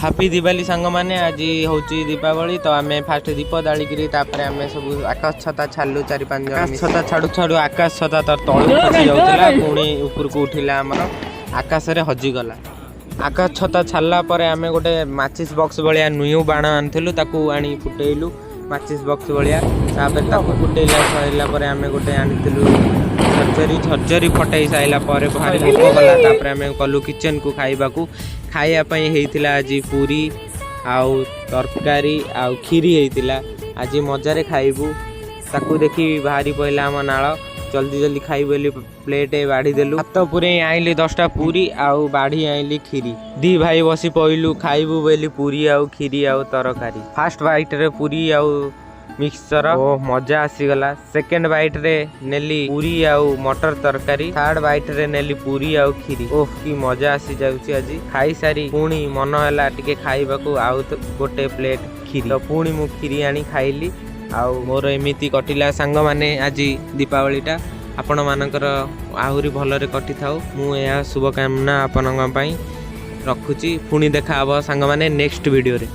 Happy Diwali ସାଙ୍ଗମାନେ। ଆଜି ହେଉଛି ଦୀପାବଳି। ତ ଆମେ ଫାଷ୍ଟ ଦୀପ ଜାଳିକିରି, ତାପରେ ଆମେ ସବୁ ଆକାଶ ଛତା ଛାଡ଼ିଲୁ ଚାରି ପାଞ୍ଚ ଜଣ। ଛତା ଛାଡ଼ୁ ଛାଡ଼ୁ ଆକାଶ ଛତା ତ ତଳକୁ ଖସି ଯାଉଥିଲା, ପୁଣି ଉପରକୁ ଉଠିଲା, ଆମର ଆକାଶରେ ହଜିଗଲା। ଆକାଶ ଛତା ଛାଡ଼ିଲା ପରେ ଆମେ ଗୋଟେ ମାଚିସ୍ ବକ୍ସ ଭଳିଆ ନ୍ୟୁ ବାଣ ଆଣିଥିଲୁ, ତାକୁ ଆଣି ଫୁଟେଇଲୁ ମାଚିସ୍ ବକ୍ସ ଭଳିଆ। ତାପରେ ତାକୁ ଫୁଟେଇଲା ସରିଲା ପରେ ଆମେ ଗୋଟେ ଆଣିଥିଲୁ ଝରଝରି। ଝରଝରି ଫଟେଇ ସାରିଲା ପରେ ଭାରି ଭୋକ କଲା। ତାପରେ ଆମେ ଗଲୁ କିଚେନକୁ ଖାଇବାକୁ। ଖାଇବା ପାଇଁ ହେଇଥିଲା ଆଜି ପୁରୀ ଆଉ ତରକାରୀ ଆଉ କ୍ଷୀରି ହେଇଥିଲା। ଆଜି ମଜାରେ ଖାଇବୁ, ତାକୁ ଦେଖି ବାହାରି ପଡ଼ିଲା ଆମ ନାଳ। ଜଲ୍ଦି ଜଲ୍ଦି ଖାଇବୁ ବୋଲି ପ୍ଲେଟ୍ ବାଢ଼ି ଦେଲୁ। ହାତ ପୁରେଇ ଆଣିଲି 10ଟା ପୁରୀ ଆଉ ବାଢ଼ି ଆଣିଲି କ୍ଷୀରି। ଦି ଭାଇ ବସି ପଇଲୁ ଖାଇବୁ ବୋଲି ପୁରୀ ଆଉ କ୍ଷୀରି ଆଉ ତରକାରୀ। ଫାଷ୍ଟ ବାଇଟ୍ରେ ପୁରୀ ଆଉ ମିକ୍ସଚର ଓ ମଜା ଆସିଗଲା। ସେକେଣ୍ଡ ବାଇଟ୍ରେ ନେଲି ପୁରୀ ଆଉ ମଟର ତରକାରୀ। ଥାର୍ଡ ବାଇଟ୍ରେ ନେଲି ପୁରୀ ଆଉ କ୍ଷୀରି। ଓହ, କି ମଜା ଆସିଯାଉଛି ଆଜି। ଖାଇସାରି ପୁଣି ମନ ହେଲା ଟିକେ ଖାଇବାକୁ ଆଉ ଗୋଟେ ପ୍ଲେଟ୍ କ୍ଷୀରି। ତ ପୁଣି ମୁଁ କ୍ଷୀରି ଆଣି ଖାଇଲି। ଆଉ ମୋର ଏମିତି କଟିଲା ସାଙ୍ଗମାନେ ଆଜି ଦୀପାବଳିଟା। ଆପଣମାନଙ୍କର ଆହୁରି ଭଲରେ କଟିଥାଉ, ମୁଁ ଏହା ଶୁଭକାମନା ଆପଣଙ୍କ ପାଇଁ ରଖୁଛି। ପୁଣି ଦେଖା ହବ ସାଙ୍ଗମାନେ ନେକ୍ସଟ ଭିଡ଼ିଓରେ।